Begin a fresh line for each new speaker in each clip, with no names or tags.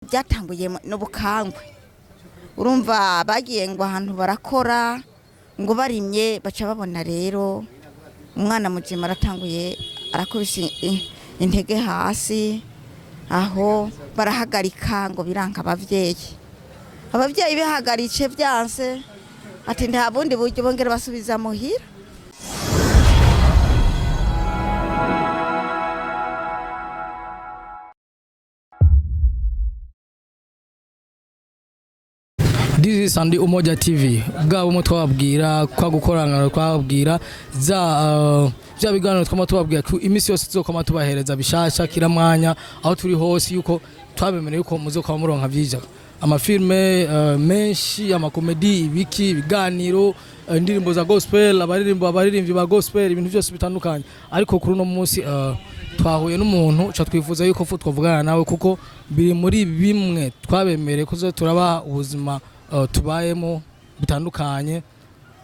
Byatanguye n'ubukangwe. Urumva bagiye ngo ahantu barakora, ngo barimye, baca babona rero umwana muzima aratanguye arakubise intege hasi, aho barahagarika ngo biranka abavyeyi. Abavyeyi bihagaritse vyanse, ati nta bundi buryo, bongera basubiza muhira.
This is Sunday Umoja TV, bwa bumwe twababwira kwa gukorana, twababwira za bya biganiro twama tubabwira ko iminsi yose tuzokoma tubahereza bishasha kila mwanya aho turi hose, yuko twabemereye yuko muzokoma muronka vyija amafilme menshi, amakomedi, ibiki, ibiganiro, indirimbo za gospel, abaririmbo, abaririmbyi ba gospel, ibintu byose bitandukanye. Ariko kuri uno munsi twahuye n'umuntu ca twifuza yuko fu twavugana nawe, kuko biri muri bimwe twabemereye ko tuzoza turabaha ubuzima tubayemo bitandukanye,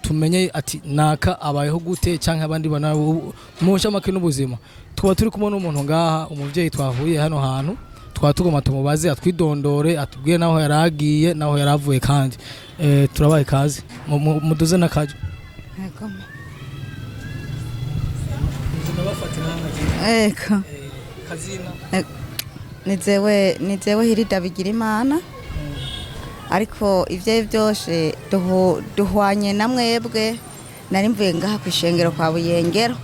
tumenye ati naka abayeho gute canke abandi bana mu ncamake n'ubuzima. Tuba turi kumwe n'umuntu ngaha, umuvyeyi twahuye hano hantu, twaba tugomba tumubaze, atwidondore, atubwire naho yaragiye, naho yaravuye. Kandi turabaye kazi muduze n'akajo.
Ego. Ego. Nizewe Hirida Bigirimana, ariko ivyo byose duhwanye na mwebwe. Nari mvuye ngaha kw'ishengero kwa Buyengero,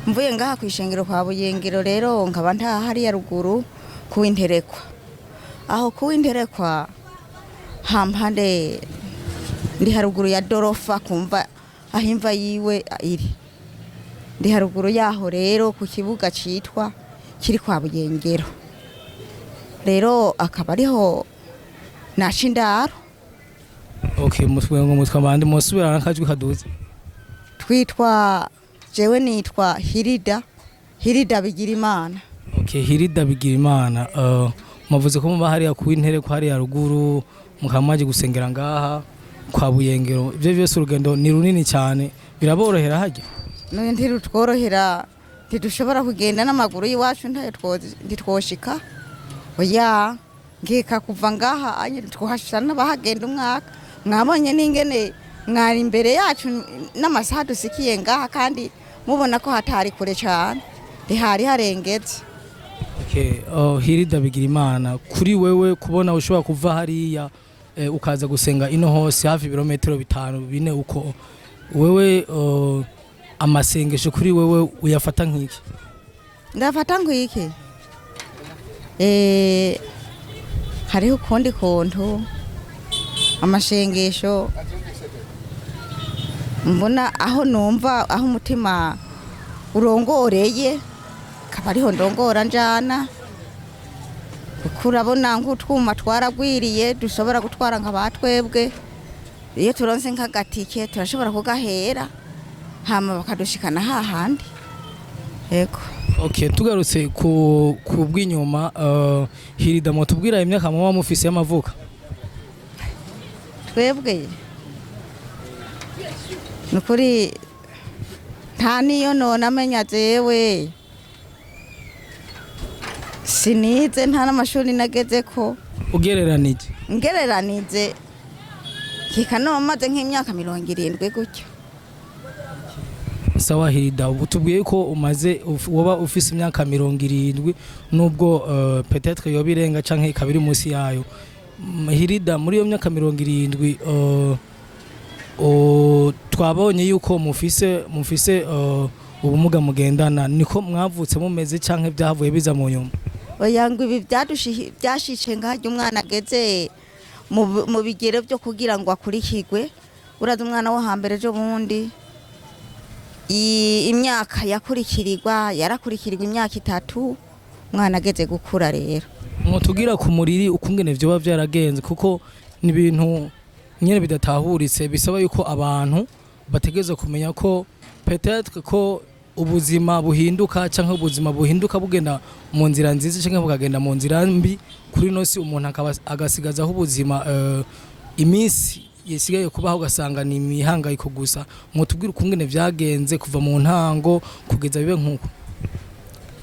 mvuye ngaha kw'ishengero kwa Buyengero rero nkaba ntaha hariya ruguru kuw'Interekwa. Aho kuw'Interekwa hampande ndi haruguru ya Dorofa, kumva aho imva yiwe iri, ndi haruguru yaho rero ku kibuga citwa kiri kwa Buyengero, rero akaba ariho naca indaro.
Okay, mutwe ngo mutwe abandi musubirana n'akajwi kaduze.
Twitwa, jewe nitwa Hirida Bigirimana.
Okay, Hirida Bigirimana, muvuze ko muba hariya ku Intereko hariya ruguru, mukaba mwaje gusengera ngaha kwa Buyengero. Ivyo byose urugendo ni runini cyane, biraborohera hajya?
None ntirutworohera, ntidushobora kugenda n'amaguru y'iwacu, ntayo ntitwoshika. Oya, ngeka kuva ngaha anye twohashira n'abahagenda umwaka. Mwabonye n'ingene mwari imbere yacu n'amasaha dusikiye ngaha, kandi mubona ko hatari kure cane, ntihari harengetse.
Okay, Hirida Bigirimana, kuri wewe kubona ushobora kuva hariya ukaza gusenga ino hose hafi ibirometero 5 4 uko, wewe amasengesho kuri wewe uyafata nk'iki?
Ndafata ngwiki, hariho ukundi kuntu amashengesho mbona, aho numva aho umutima urongoreye akaba ariho ndongora njana, kuko urabona nk'utwuma twaragwiriye dushobora gutwara nka batwebwe. Iyo turonse nk'agatike turashobora kugahera, hama bakadushikana hahandi. Yego.
Okay, tugarutse ku bw'inyuma, Hirida, mutubwira imyaka muba mufise y'amavuko?
Twebwe nukuri nta niyo nona amenya, jewe sinize, nta n'amashuri nagezeko.
Ugereranije?
Ngereranije kika nomaze nk'imyaka 70 gutyo.
Sawa Hirida, ubu tubwiye ko umaze woba ufise imyaka 70, nubwo peut-être yoba irenga canke ikaba iri munsi yayo. Hirida, muri iyo myaka 70 twabonye yuko mufise ubumuga mugendana. Niko mwavutse mumeze canke byahavuye biza mu nyuma?
Oya, ngo ibi byashice ngaharya umwana ageze mu bigero byo kugira ngo akurikirwe. Uraza umwana wo hambere ejo bundi imyaka yakurikirirwa, yarakurikirwa imyaka 3 umwana ageze gukura rero.
Mwotubwira ku muriri ukungene vyoba vyaragenze, kuko ni ibintu nyene bidatahuritse, bisaba yuko abantu bategerezwa kumenya ko peut-être ko ubuzima buhinduka, canke ubuzima buhinduka bugenda mu nzira nziza canke bukagenda mu nzira mbi. Kuri ino si umuntu akaba agasigazaho ubuzima, iminsi yisigaye kubaho ugasanga ni imihangayiko gusa. Mwotubwira ukungene vyagenze kuva mu ntango kugeza bibe nkuko?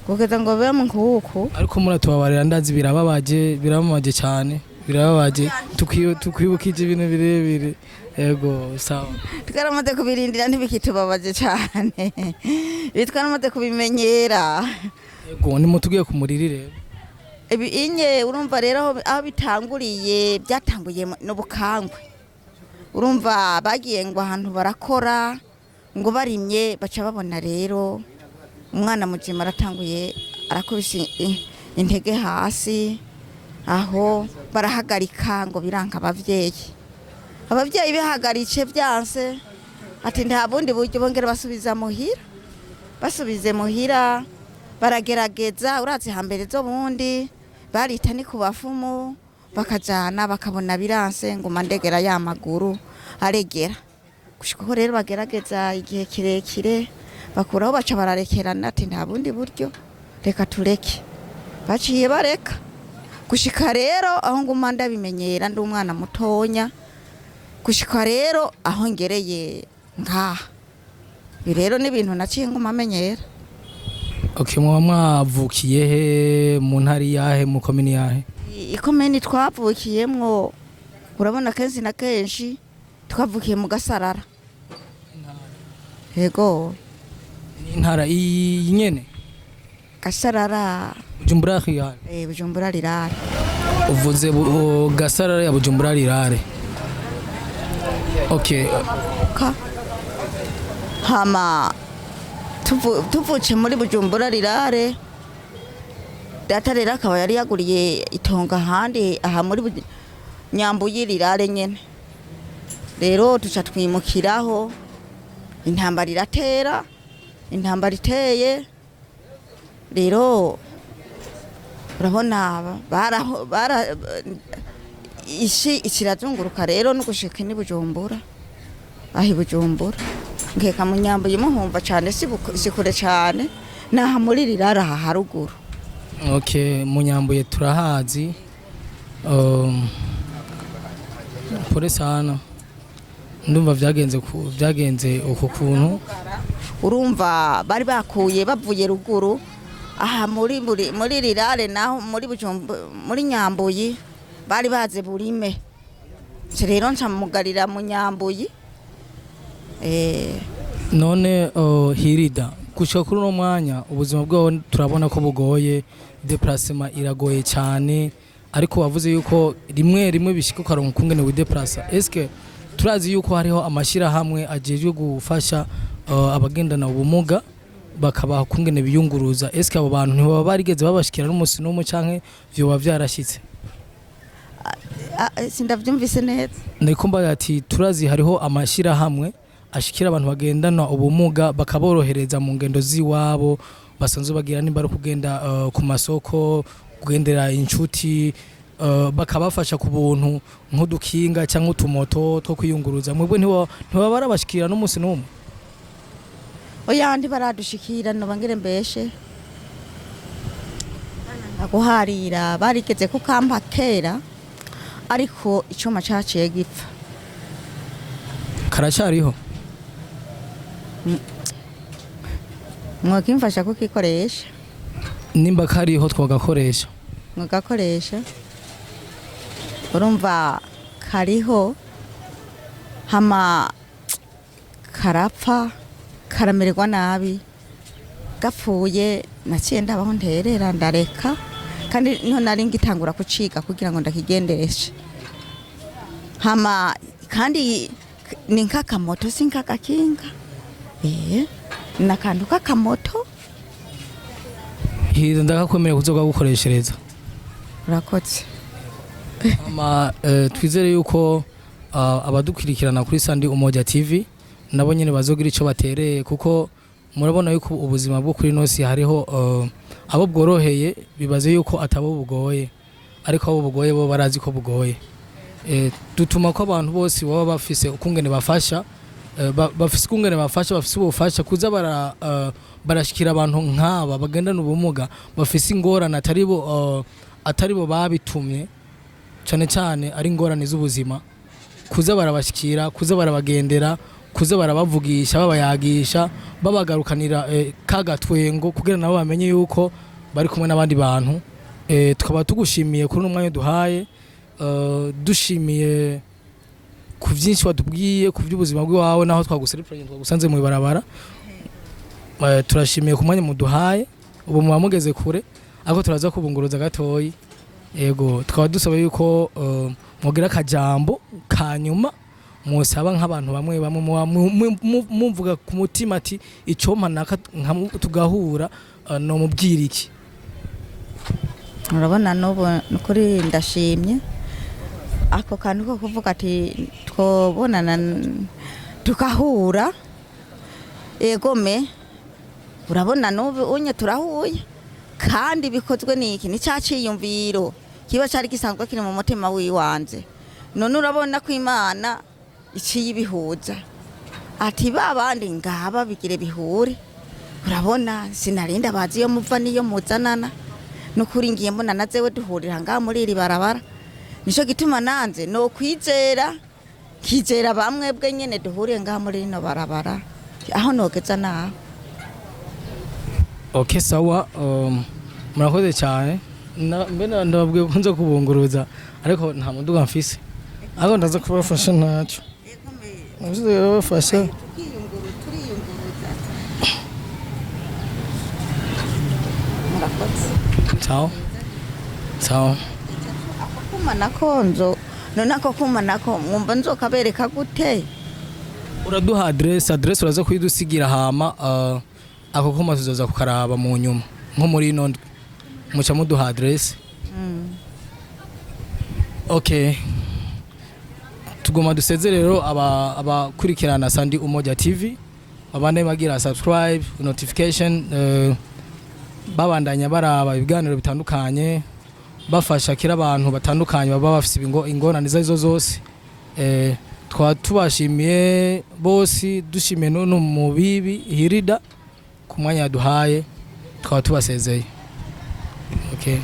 Kugeza ngo bibe nkuku.
Ariko muratubabarira, ndazi birababaje, birababaje cyane, birababaje. Tukwibukije ibintu birebire. Yego, sawa.
Twaramaze kubirindira, ntibikitubabaje cyane, ibi twaramaze kubimenyera.
Yego, nimutubwiye ku muriri rero.
Ibi inye urumva rero aho bitanguriye, byatanguye n'ubukangwe. Urumva bagiye ngo ahantu barakora, ngo barimye, baca babona rero umwana muzima aratanguye arakubise intege hasi aho, barahagarika ngo biranka. Abavyeyi bihagaritse byanse, ati nta bundi buryo, bongera basubiza muhira. Basubize muhira, baragerageza. Urazi hambere zo bundi barita ni ku bafumu, bakajana bakabona biranse, nguma ndegera ya maguru aregera, gushika aho rero bagerageza igihe kirekire, bakuraho, baca bararekerana, ati nta bundi buryo, reka tureke. Baciye bareka, gushika rero aho nguma ndabimenyera ndi umwana mutonya, gushika rero aho ngereye ngaha. Ibi rero ni ibintu naciye nguma menyera.
Okay, muba mwavukiye he, mu ntara yahe, mu komini yahe?
Ikomeni twavukiyemwo, urabona kenshi na kenshi twavukiye mu Gasarara, yego.
Intara iyi nyene?
Gasarara.
Bujumbura Rurale?
Bujumbura Rurale.
Uvuze Gasarara ya Bujumbura Rurale, okay.
Ka hama tuvuce muri Bujumbura Rurale, data rero akaba yari yaguriye itongo ahandi aha muri Nyambuye Rurale nyene. Rero tuca twimukiraho, intambara iratera. Intambara iteye rero, urabona bara ishi ikirazunguruka rero no gushika ni Bujumbura. Aho i Bujumbura, nkeka mu Nyambuye muhumva cane, si kure cane, naha muri rirara aha haruguru.
Okay, mu Nyambuye turahazi. Pole sana, ndumva vyagenze uku kuntu.
Urumva bari bakuye bavuye ruguru aha muri rirare, naho muri Bujumbu, muri Nyambuyi bari baze burime. Nce rero nca mugarira mu Nyambuyi.
None Hirida, gushika kuri uno mwanya ubuzima bwawe turabona ko bugoye, déplacement iragoye cyane, ariko wavuze yuko rimwe rimwe bishika ukaronka ukungene wideplasa. Eske turazi yuko hariho amashirahamwe ajejwe gufasha abagendana ubumuga, bakabaha ukungene biyunguruza? Eske abo bantu ntibaba barigeze babashikira n'umusi n'umwe, canke vyoba vyarashitse?
Sindavyumvise neza.
Niko mbaza ati turazi hariho amashirahamwe ashikira abantu bagendana ubumuga, bakaborohereza mu ngendo z'iwabo basanzwe bagira, nimba ari kugenda ku masoko, kugendera inshuti, bakabafasha ku buntu nk'udukinga cyangwa utumoto two kwiyunguruza. Mwebwe ntiba barabashikira n'umunsi n'umwe?
Oya, ntibaradushikira. Noba ngire mbeshe aguharira, barigeze kukampa kera, ariko icuma caciye gipfa.
Karacariho?
Mwokimfasha kukikoresha.
Nimba kariho twagakoresha.
Mugakoresha. Urumva kariho, hama karapfa, karamererwa nabi. Gapfuye naciye ndabaho nterera, ndareka, kandi niho nari ngitangura kuciga kugira ngo ndakigendereshe. Hama kandi ni nk'akamoto, si nk'agakinga, ni akantu k'akamoto.
Hirida, ndakakwemerera kuzoga gukoreshereza.
Urakoze.
Ama twizere yuko abadukurikirana kuri Sandi Umoja TV nabo nyene bazogira ico batereye, kuko murabona yuko ubuzima bwo kuri nosi hariho abo bworoheye bibaze yuko atabo bugoye, ariko abo bugoye bo barazi ko bugoye. Dutuma ko abantu bose baba bafise ukungene bafasha, bafise ukungene bafasha, bafise ubufasha kuza barashikira abantu nk'aba bagendana ubumuga bafise ingorane atari bo babitumye, cyane cyane ari ingorane z'ubuzima, kuza barabashikira, kuza barabagendera. Kuza barabavugisha, babayagisha, babagarukanira kagatwengo kugira nabo bamenye yuko bari kumwe n'abandi bantu. Tukaba tugushimiye kuri uno mwanya duhaye, dushimiye ku byinshi watubwiye ku by'ubuzima bw'iwawe, naho twaguserepuranye, twagusanze mu ibarabara. Turashimiye ku mwanya muduhaye. Ubu muba mugeze kure, ariko turaza kubunguruza gatoyi. Yego, tukaba dusaba yuko mugira akajambo ka nyuma musaba nk'abantu bamwe bamwe muba mumvuga ku mutima ati icompa naka tugahura, no mubwira iki?
Urabona, n'ubu nukuri ndashimye ako kantu ko kuvuga ati twobonana tukahura. Egome, urabona n'ubu unye turahuye, kandi bikozwe n'iki? Ni cya ciyumviro kiba cari gisanzwe kiri mu mutima wiwanze. None urabona ko Imana iciye ibihuza, ati ba bandi ngaba bigire bihure. Urabona, sinarinda bazi iyo muva n'iyo muzanana. Nukuri ngiye mbona na zewe duhurira ngaha muri iri barabara. Nico gituma nanze no kwizera, nkizera bamwe bwe nyene duhuriye ngaha muri rino barabara, aho nogeza naho.
Okay, sawa, murakoze cyane. Mbe ndababwiye ko nza kubunguruza, ariko nta muduga mfise, ariko ndaza kubafasha, ntacyo ndaza kubafasha.
Murakoze.
Sawa sawa.
Ako kuma nako nzo, none ako kuma nako mwumva nzokabereka gute?
Uraduha adresse, uraza kuyidusigira, hama ako kuma tuzoza kukaraba mu nyuma, nko muri ino ndwi muca muduha adresse. Okay, tugoma duseze rero abakurikirana Sandi Umoja TV, abane bagira subscribe, notification, babandanya baraba ibiganiro bitandukanye, bafasha kira abantu batandukanye baba bafise ingorane izo arizo zose. Twaba tubashimiye bose, dushimiye n'uno mubibi Hirida ku mwanya yaduhaye. Twaba tubasezeye. Okay.